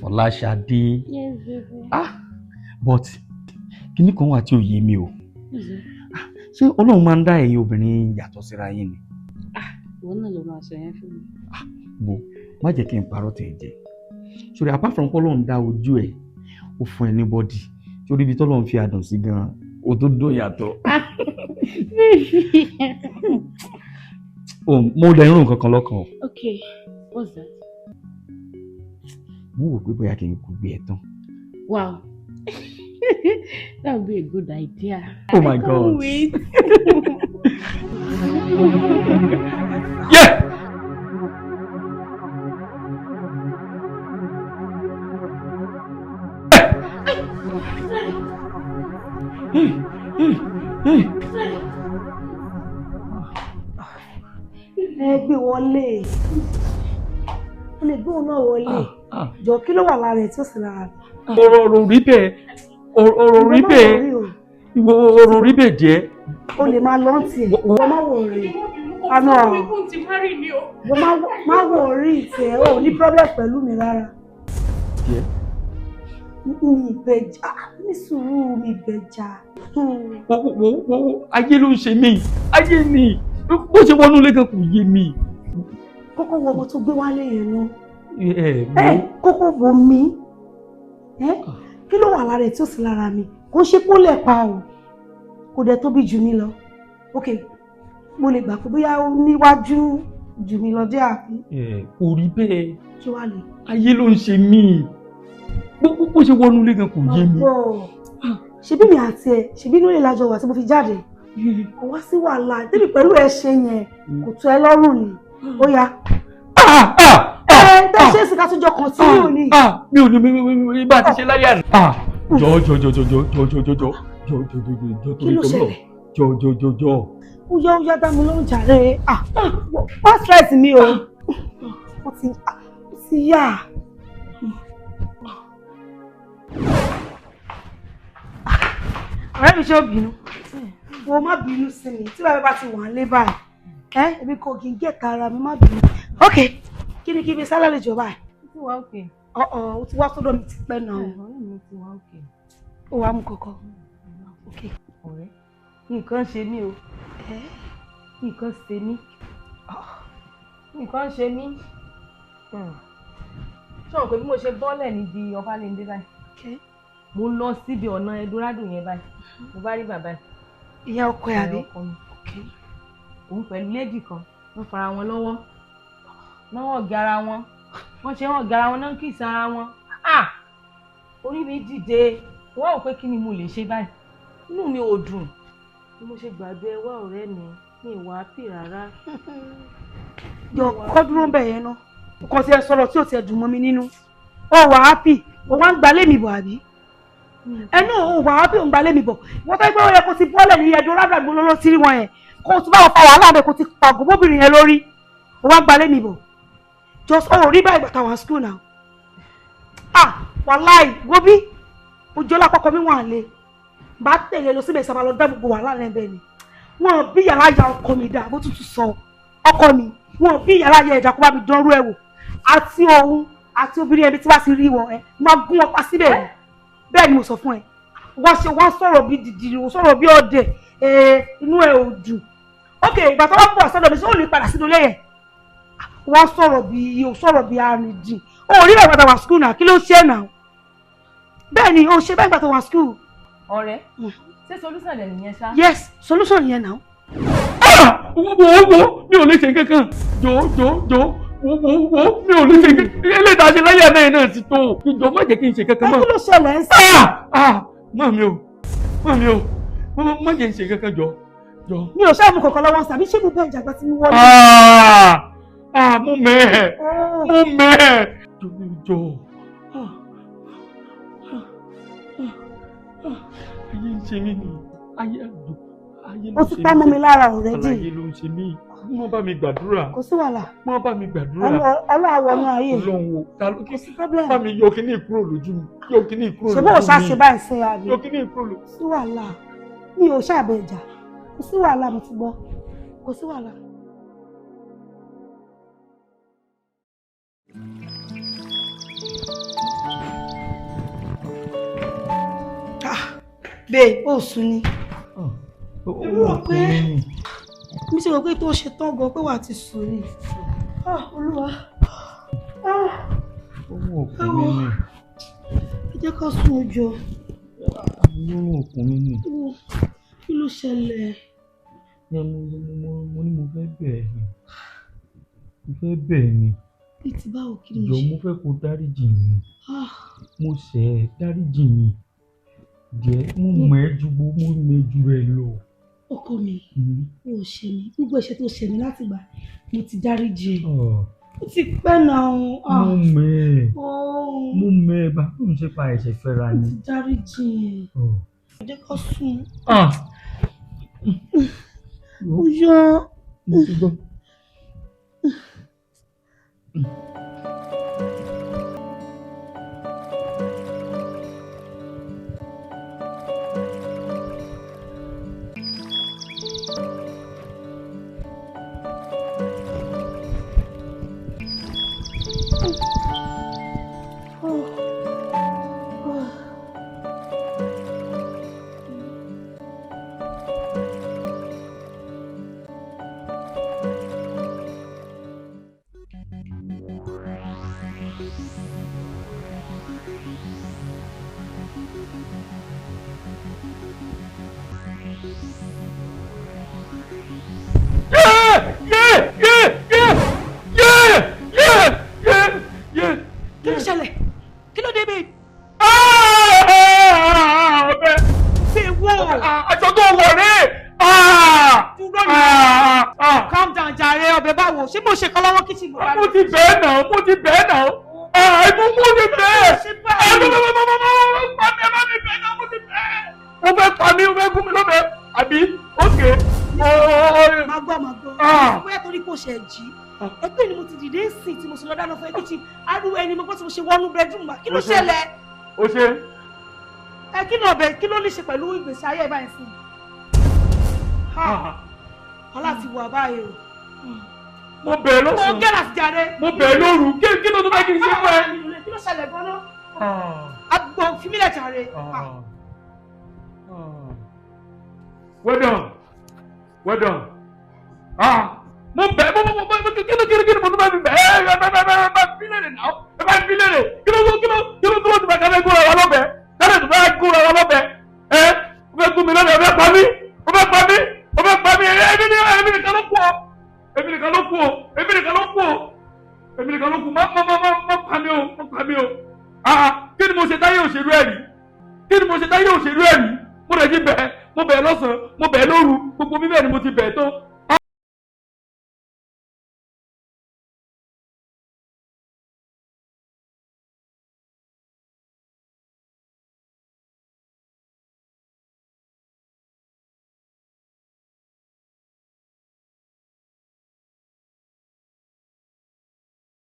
Fọláṣadé. Yes, baby. Ah, but kíní kan wà tí ò yé mi o. Ṣé Ọlọ́run máa ń dá ẹ̀yin obìnrin yàtọ̀ síra yín ni? Ah, ìwọ náà ló máa sọ yẹn fún mi. Ah, wo, má jẹ́ kí n parọ́ tẹ̀ jẹ. Sori, apart from Ọlọ́run dá ojú ẹ̀, ó fún ẹ ní bọ́dì. Sori ibi tọ́lọ́run fi àdùn sí gan-an, ó tó dùn yàtọ̀. Oh, mo dẹ̀ ń rò nǹkan kan lọ́kàn o. Okay, what's that? Mo wò pé bóyá kí n kú gbé ẹ tán. Wow. That would be a good idea. Oh my I God. Can't wait. Yeah! Hey, hey, hey. Ẹ gbé wọlé. Ó lè gbé òun náà wọlé. Jọ kí ló wà lára ẹ̀ tí ó sì lára rẹ̀? Ọ̀rọ̀ rí bẹ́ẹ̀, ọ̀rọ̀ rí bẹ́ẹ̀, ọ̀rọ̀ rí bẹ́ẹ̀ jẹ́. O lè máa lọ tiẹ̀, wọ́n má wọ̀ rí. Àná wọ́n má wọ̀ rí tiẹ̀, o ní problem pẹ̀lú mi rárá. Mi ìbẹ̀jà, ní sùúrù mi ìbẹ̀jà. Wo ayé ló ń ṣe mí, ayé ni, bó ṣe wọnú ilé gan kò yé mi. Kókó wo ọmọ tó gbé wálé yẹn náà. Kókó wo mi. Kí ló wà lára ẹ̀ tí ó sì lára mi? Kò ṣe kó lẹ̀ pa o, kò dẹ̀ tóbi jù mí lọ. Ok, mo lè gbà pé bóyá ó níwájú jù mí lọ dé àbí. Kò rí bẹ́ẹ̀. Kí wàá lè. Ayé ló ń ṣe mí, bó ṣe wọnú ilé gan kò yé mi. Ṣebí mi àti ẹ, ṣebí inú ilé lájọ wà tí mo fi jáde. Kò wá sí wàhálà, débi pẹ̀lú ẹ ṣe yẹn, kò tó ẹ lọ́rùn ni. Ó yá. Tẹ́ ṣe é sì ká tún jọ continue ni. Mi ò ní mi bá ti ṣe láyé àná. Jọ jọ jọ jọ jọ jọ jọ jọ jọ jọ jọ jọ jọ torí tọ́lọ̀ jọ jọ jọ jọ. Ó yá ó yá dá mi lóhùn jàre. Má stress mi o. Ó ti yá. Ọ̀rẹ́ mi ṣe ó bínú. Wo má bínú sí mi tí bàbá bá ti wà lé báyìí. Èmi kò kì í gẹ̀ta ara mi, má bínú. Ok. Kí ni kí n fi sálẹ̀ jọ báyìí? Ó ti wá òkè. Ọ̀ọ̀, ó ti wá sọ́dọ̀ mi ti pẹ́ náà. Ọ̀rẹ́ mi ti wá òkè. Ó wá mú kọ̀kọ́. Ok. Ọ̀rẹ́, nǹkan ṣe mí o. Nǹkan ṣe mí. Nǹkan ṣe mí. Ṣé o pé bí mo ṣe bọ́lẹ̀ níbi Ọbalẹ́ndé báyìí? Mo lọ síbi ọ̀nà Eldorado yẹn báyìí. Mo bá rí bàbá yìí. Ìyá ọkọ ẹ̀ àbí? Òun pẹ̀lú léèdì kan, wọ́n fara wọn lọ́wọ́. Wọ́n wọ́n gara wọn, wọ́n ṣe wọ́n gara wọn náà kì í sara wọn. Orí mi dìde, wọ́n ò pé kí ni mo lè ṣe báyìí. Inú mi ò dùn. Bí mo ṣe gbàgbé ẹwà ọ̀rẹ́ mi, mi ì wá pì rárá. Jọ kọ́ dúró ń bẹ̀ yẹn náà. Kò tiẹ̀ sọ̀rọ̀ tí ò tiẹ̀ dùn mọ́ mi nínú. Ó wà á pì, ó wá ń gbalé mi bọ̀ àbí? Ẹnu ò wà á pì, ó ń gbalé mi bọ̀. Wọ́n fẹ́ gbé ó yẹ kó ti bọ́lẹ̀ ní ẹjọ́ rádàgbò lọ́lọ́ sí wọn yẹn. Kó o tún bá wọn fa wàhálà bẹ́ẹ̀ kó ti pàgọ́ bóbìnrin yẹn lórí. Ó wá ń gbalé mi bọ̀. Just oh, rí báyìí bàtà wà school now. Ah, wàláì, wo bí? Ojú ọlápọ̀kọ mi wà lé. Bá tẹ̀lé lọ síbẹ̀ sábà lọ dá gbogbo wàhálà lẹ́bẹ̀ẹ́ ni. Wọ́n bí yàrá ya ọkọ mi dà, bó tuntun sọ ọkọ mi. Wọ́n bí yàrá ya ẹ̀dá kó bá mi dánrú ẹ̀ wò. Àti òun àti obìnrin ẹbí tí wàá ti rí wọn ẹ, máa gún wọn pa síbẹ̀. Bẹ́ẹ̀ ni mo sọ fún ẹ. Wọ́n ṣe wọ́n sọ̀rọ̀ bí dìdìrì, wọ́n sọ̀rọ̀ bí ọ̀dẹ̀, inú ẹ̀ ò dùn. Ok, ìgbà tó wọ́n bọ̀ sọ́dọ̀ mi, ṣé ò ní padà sínú ilé yẹn? Wọ́n sọ̀rọ̀ bí o sọ̀rọ̀ bí arìndìn. O rí bàbá wà school náà, kí ló ṣe náà? Bẹ́ẹ̀ ni, o ṣe bẹ́ẹ̀ gbà tó wà school. Ọ̀rẹ́, ṣé solution rẹ̀ nìyẹn ṣá? Yes, solution yẹn náà. Wo wo mi ò lè ṣe kankan. Jọ jọ jọ wo wo wo mi ò lè ṣe kankan. Eléyìí ṣe láyé àná yẹn náà ti tó. Ìjọ má jẹ́ kí n ṣe kankan mọ́. Ẹ kí ló ṣẹlẹ̀ ń sìn? Má mi o, má mi o, má jẹ́ n ṣe kankan jọ jọ. Mi ò ṣáà mú kankan lọ́wọ́ sàbí ṣé mo bẹ́ẹ̀ jàgbá tí mo wọlé? Mo mẹ́ mo mẹ́ jọ. Ayé ń ṣe mí ni, ayé ayé ló ń ṣe mí. Ó ti pa mọ́ mi lára already. Ayé ló ń ṣe mí, wọ́n bá mi gbàdúrà. Kò sí wàhálà. Wọ́n bá mi gbàdúrà. Ọlọ́run wọnú ayé. Ọlọ́run o, ta ló kò sí problem. Bá mi yọ kíní kúrò lójú mi, yọ kíní kúrò lójú mi. Ṣé bó o ṣá ṣe báyìí ṣe àbí? Yọ kíní kúrò lójú. Kò sí wàhálà, mi ò ṣàbẹ̀ ìjà, kò sí wàhálà mo ti gbọ́, kò sí wàhálà. Babe, ó sùn ni. Èmi rò pé mi ti rò pé tó ṣe tán gan pé wà á ti sùn ni. Olúwa. Owó òkun mi ni. Ẹ jẹ́ ká sùn ọjọ́. Owó òkun mi ni. Kí ló ṣẹlẹ̀? Mo ní mo fẹ́ bẹ̀ ẹ́ ni. Mo fẹ́ bẹ̀ ẹ́ ni. Bí ti báwo kí ni mo ṣe? Jọ̀ọ́ mo fẹ́ kó dáríjì mi. Mo ṣẹ̀ ẹ́, dáríjì mi. Jẹ́ mo mọ̀ ẹ́ ju gbogbo mo mọ̀ ẹ́ ju ẹ lọ. Ọkọ mi, o ò ṣẹ̀ mí. Gbogbo ẹ̀ṣẹ̀ tó ṣẹ̀ mí láti gbà mo ti dáríjì ẹ́. Ó ti pẹ́ náà. Mo mọ̀ ẹ́. Mo mọ̀ ẹ́ bá tó ń ṣe pa ẹ̀ṣẹ̀ fẹ́ra ni. Mo ti dáríjì ẹ́. Ẹ jẹ́ ká sùn. Ó yá. Mo ti gbọ́. Ṣé mo ṣe kọ́ lọ́wọ́ kíchìn bọ̀? Mo ti bẹ́ẹ̀ náà, mo ti bẹ́ẹ̀ náà. Mo ti bẹ́ẹ̀. Mo fẹ́ pa mí, mo fẹ́ gún mi lọ́bẹ̀. Àbí? Ókè. Má gbọ́, má gbọ́. Bóyá torí kò ṣe jí. Ẹgbẹ́ ni mo ti dìde sìn tí mo ṣe lọ dáná fún kíchìn. Ariwo ẹni mo gbọ́ tí mo ṣe wọnú bedroom wa. Kí ló ṣẹlẹ̀? O ṣe. Ẹ kí ni ọbẹ̀ kí ló ní ṣe pẹ̀lú ìgbésí ayé ẹ̀ báyìí sí? Ọlá ti wà báyìí o. Mo bẹ̀ lọ́sàn-án. Mo gẹ́rà sí jàre. Mo bẹ̀ lóru. Kí ló tó fẹ́ kí n ṣe fún ẹ? Kí ló ṣẹlẹ̀ gan-an? Àgbọ̀n fi mí lẹ̀ jàre. Well done. Well done. Mo bẹ̀ mo mo mo kí ló kí ló kí ló mo tó bá mi bẹ̀ ẹ ẹ bá bá bá bá fi lèrè náà. Ẹ bá fi lèrè. Kí ló kí ló kí ló tó bá kálẹ̀ gúnra wa lọ́bẹ̀? Kálẹ̀ tó bá gúnra wa lọ́bẹ̀. Ẹ o fẹ́ gún mi lọ́bẹ̀, o fẹ́ pa mí, o fẹ́ pa mí, o fẹ́ pa mí. Èmi nìkan ló kú ọ. Èmi nìkan ló kú o, èmi nìkan ló kú o, èmi nìkan ló kú. Má má má má pa mí o, má pa mí o. Kí ni mo ṣe táyé òṣèlú ẹ̀ rí? Kí ni mo ṣe táyé òṣèlú ẹ̀ rí? Mo rẹ̀ ti bẹ̀, mo bẹ̀ lọ́sàn-án, mo bẹ̀ lóru, gbogbo bíbẹ̀ ni mo ti bẹ̀ tó.